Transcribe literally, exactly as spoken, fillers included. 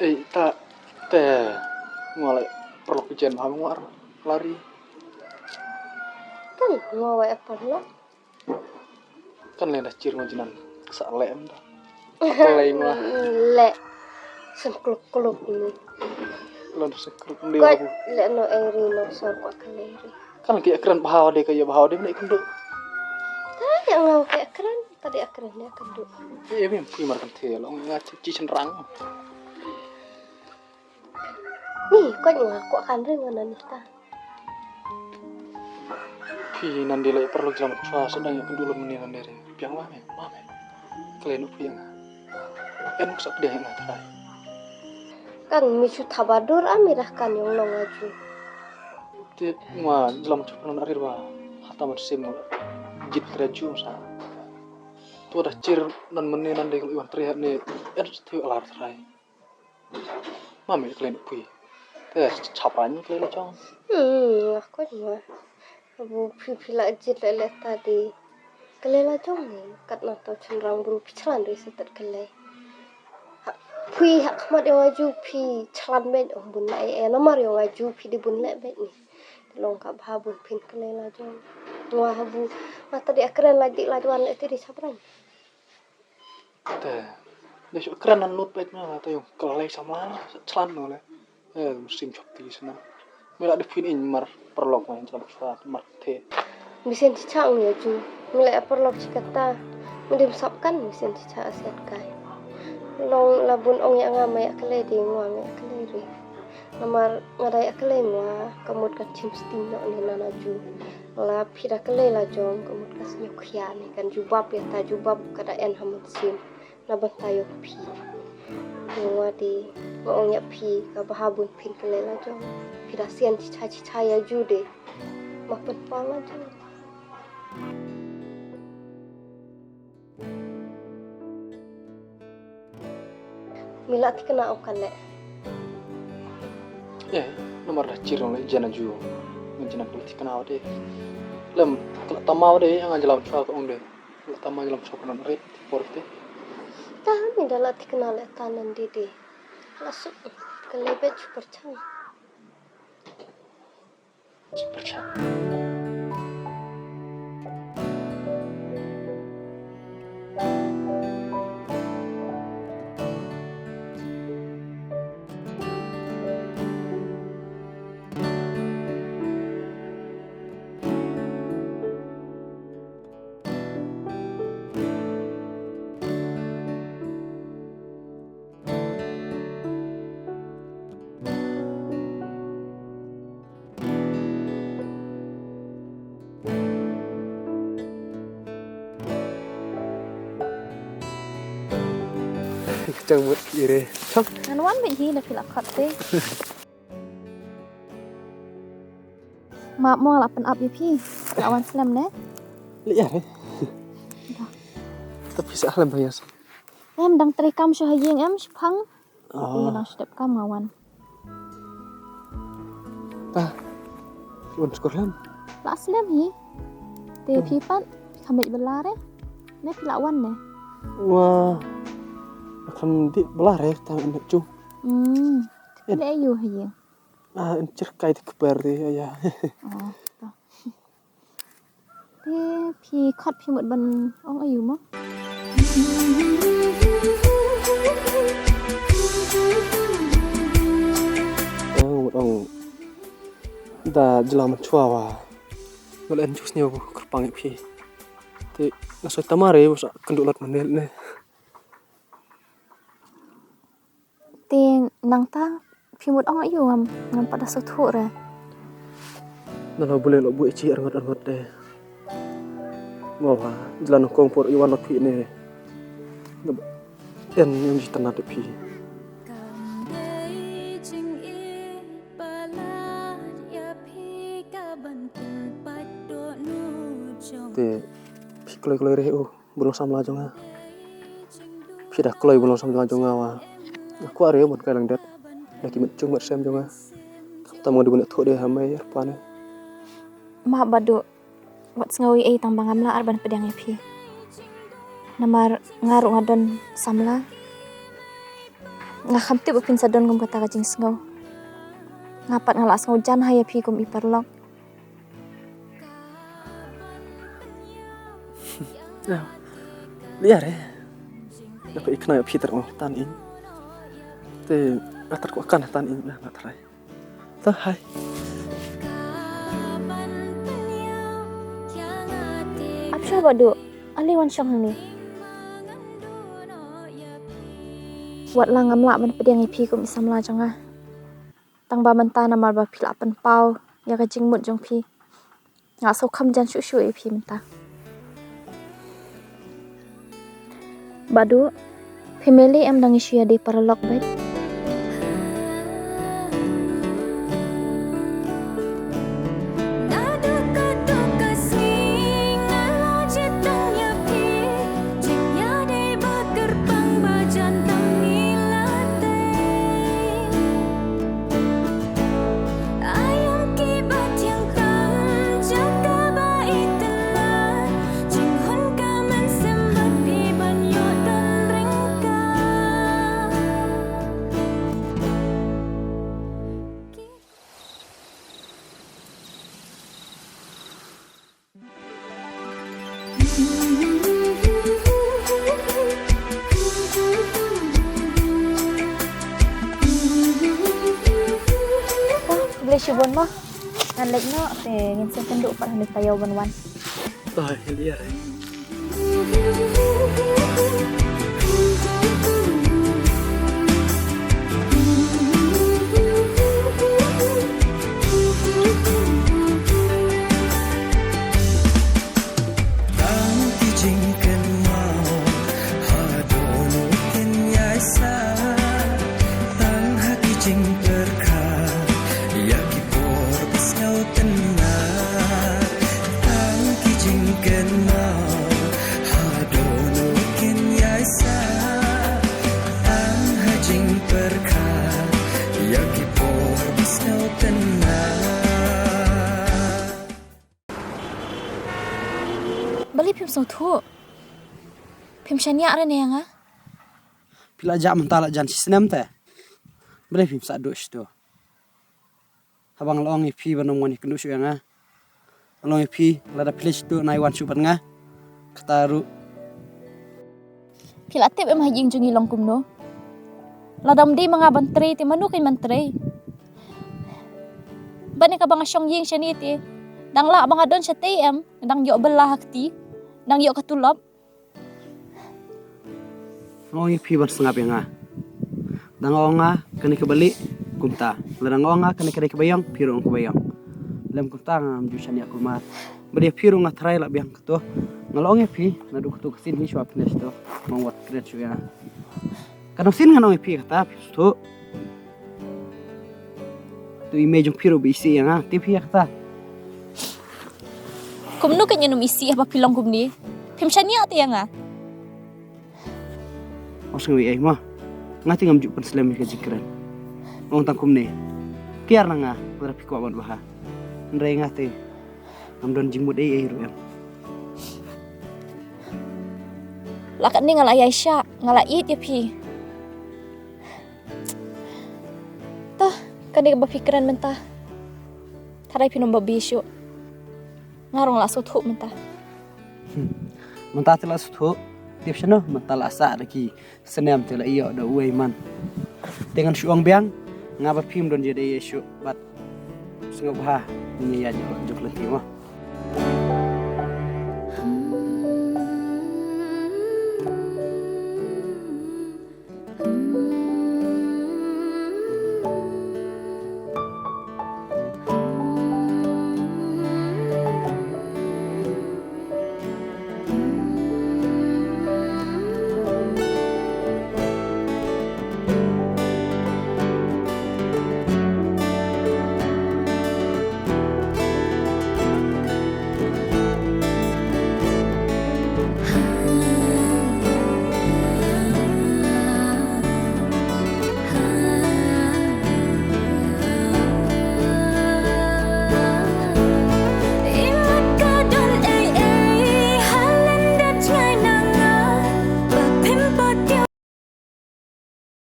Ei, ta, te, nga leh paralok jen ha nga lari. Kan nga wa paralok. Kan leh da chir nga jinan sa leh em da. Leh nga. Leh. Sen kluk kluk ni. Lon sen kluk ni. Ko leh no eri no sor ko ka leh eri. Kan ki akran bahaw de ka ya bahaw de ni kan do. Ta ya nga ki akran. Tadi akren ne kan du. Em em phi mar kan the long nga chi chi chen rang. Ni ko nga ko kan ring wana ni ta. Phi nan de leh paralok jam chwa sa dang kan du lon ni nan de re. Piang wa me, wa me. Kle nu phi nga. En sa de nga trai. Kan mi chu thabadur ami dah kan yong long aju. Te nga jlam chu kan arir wa. Hata mat sim jit kre chu sa. Tu da chir nan mene nan de iwan tri ne er tu alar trai. Mami klen pui. Te chapra ni klen chong. Hmm, aku ni. Abu phi phi la jit le le ta di. Kele la jong ni kat na to chen rang bru phi chlan ri setet kele. Phi ha khmat yo aju phi chlan ben ong bun la e namar yo aju phi di bun le ben ni. Long ka bha bun phin kele la jong. Ngwa habu. Mata di akren la di la jwan le ti di chapra ni. Te, de shu kren nan lut pek na, te yung kalai samla, chlan no le. Eh, musim chop ti sana. Mela de phin in mar paralok ma chlan chwa mar the. Misen chicha ong ya ju. Mela paralok chikata. Mudim sap kan misen chicha asiat kai. Long labun ong ya nga ma ya kele di ngwa ma ya kele ri. Namar nga dei a kele ngwa ka mut ka chim sting no ni nana ju. La phi da kele la jong ka mut ka snyo khia ni kan jubab ya ta jubab ka da en ha mut sim. Na ban ta yok phi. Ngwa di nga ong ya phi ka baha bun phin kele la jong. Phi da sian chicha chicha ya ju de. Ma pen pa la jong. Mila tikna o kale. Eh, nomor da chirong le jana ju. Ngan jana tu tikna o de. Lem kala tama o de anga jalam chwa ko ong de. Kala tama jalam chwa ko non ret por te. Ta mi da la tikna le tanan de de. La su kale be chu perchang. Chang mut ire. Chang. Ngan wan bad hi na phi la khot te. Ma mo la pyn ap ïa phi. La wan slem ne? Li ya re. Ta phi sa hlem ba ya. Em dang trei kam shu ha ïing em shipang. Te nang shu dep kam nga wan. Ta. Wan skur hlem. La slem hi. Te phi pat kham bit bela re. Ne phi la wan ne? Wa. Kham bit bela re ta ne chu. Hmm. Te phi le ayu ha ïing. Ah, in chirkai te kper te ya. Oh, to. Te phi khot phi mut ban ong ayu mo? Ong mut ong da jela man chwa wa. Wal en chus nyo kyrpang phi. Te nga soi tamare wa sa kendu lot menel ne. Te nangta phi mut ong ayu ngam ngam pat da sngewthuh re. Nalo bule lo bu ichi arngot arngot de. Ngo ha jlan kong por iwan lo phi ne. En em ji tanat phi. Te phi kloi kloi re u. Bun long samla jong nga. Phi da kloi bun long samla jong nga wa. Nga kwah re bun kai lang det. Da ki met chung met sem jong nga. Tam nga dei ban ïathuh de ha mei arpa ne. Ma Badu, wat sngew ei ei tang ba ngam lah ar ban pdiang ïa phi. Namar nga ruh nga don samla. Nga kham tip ba phin sa don kum kata ka jingsngew. Nga pat nga la sngew jan ha ïa phi kum i paralok. Ïa. Liar eh. Ïa phi khnai phi ter ong tan in. Te atar ko kan tan in na trai. To hai. Ap sha Badu. Ali wan shong ni. Wat la ngam lah ban pdiang ïa phi kum i samla jong nga. Tang ba mynta namar ba phi la pynpaw ïa ka jingmut jong phi. Nga sngewkham jan shuh shuh ïa phi mynta. Badu, phi mele em dang ïa shu ïa dei paralok bad. Khublei shibun mo. Ngan leit noh te ngin sa kynduh pat ha kane ka taïew ban wan. Ai, liar eh. Tang ki jingkynmaw haduh kin ïaisah, tang ha ki jingpyrkhat ïa ki por ba sngewtynnat. Tang ki jingkynmaw haduh kin ïaisah, tang ha jingpyrkhat ïa ki por ba sngewtynnat. Balei phim sngewthuh? Phim shaniah re ne ïa nga? Phi la jah mynta la jan shi snem te. Balei phim sa duh shito? Haba nga la ong ïa phi ban ym wan ïakynduh shuh ïa nga. Nga la ong ïa phi lada phi leit shito nai wan shuh bad nga. Kata ruh. Phi la tip em ha ïing jong ngi long kumno? Lada ym dei ma nga ban trei te mano kan ban trei? Bad ne kaba nga shong ïing shane te dang lah ba nga don shatei em, dang ïoh bylla ha kti, dang ïoh ka tulop. Nga ong ïa phi ban sngap ïa nga. Da nga ong nga kane kaba lieh kumta. Lada nga ong nga kane kane kaba ïong, phi ruh ong kaba ïong. Lem kumta ngam ju shaniah kulmar. Bad ïa phi ruh nga tharai lah biang kato. Nga la ong ïa phi naduh kato ka sien hi shuwa phi leit shito. Ngam wat kren shuh ïa nga. Ka nong sien ngan ong ïa phi kata phi sngewthuh. To i mei jong phi ruh ba isih ïa nga, tip phi ïa kata. Kumno kan ïa nym isih haba phi long kumne? Phim shaniah te ïa nga. Ong sngewbha ei mo. Nga te ngam ju pynslem ïa ka jingkren. Ong tang kumne. Kiar na nga, lada phi kwah ban bha. Hynrei nga te ngam don jingmut ei ei ruh em. La katne nga la ïaishah, nga la ïeit ïa phi. To, kane kaba phi kren mynta. Tharai phin ym babe shuh. Nga ruh nga la sngewthuh mynta. Hmm. Mynta te la sngewthuh, tip shano mynta la sah da ki snem te la ïoh da uwei man. Te ngan shu ong biang, nga bad phim don jingïadei ei ei shuh bad sngewbha ngin ïa ïaid juk lynti mo.